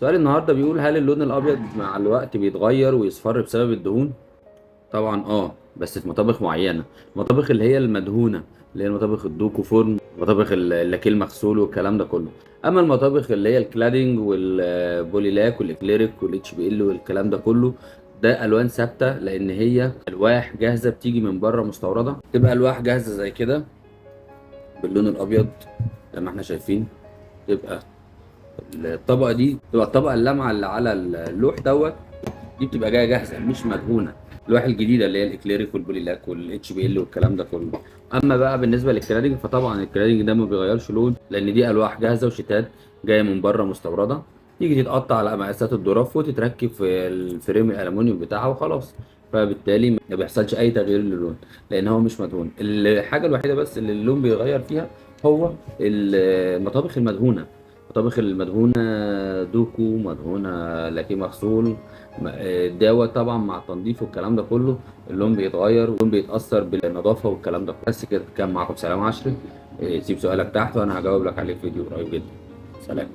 سؤال النهارده بيقول: هل اللون الابيض مع الوقت بيتغير ويصفر بسبب الدهون؟ طبعا بس في مطابخ معينة، المطابخ اللي هي المدهونه، اللي هي المطابخ الدوكو فرن، مطابخ اللاكيه المغسول والكلام ده كله. اما المطابخ اللي هي ال cladding والبوليلاك والاكليريك وال HPL والكلام ده كله، ده الوان ثابتة، لان هي الواح جاهزة بتيجي من بره مستورده، تبقى الواح جاهزة زي كده باللون الابيض زي ما احنا شايفين. تبقى الطبقة دي، تبقى الطبقة اللامعه اللي على اللوح دوت دي بتبقى جاية جاهزة مش مدهونه، اللوح الجديدة اللي هي الاكليريك والبوليلاك وال HPL والكلام ده كله. اما بقى بالنسبة لل cladding، فطبعا ال cladding ده ما بيغيرش لون، لان دي الواح جاهزة وشيتات جاية من بره مستورده، تيجي تتقطع على مقاسات الظراف وتتركب في ال frame الالومنيوم بتاعها وخلاص. فبالتالي ما بيحصلش اي تغيير للون لان هو مش مدهون. الحاجة الوحيدة بس اللي اللون بيغير فيها هو المطابخ المدهونه، المطابخ المدهونه دوكو، مدهونه لاكيه مغسول، دوت طبعا مع التنظيف والكلام ده كله اللون بيتغير واللون بيتاثر بالنظافة والكلام ده كله. بس كده، كان معاكم سلام عشري. سيب سؤالك تحت وانا هجاوب لك عليه في فيديو قريب جدا. سلام.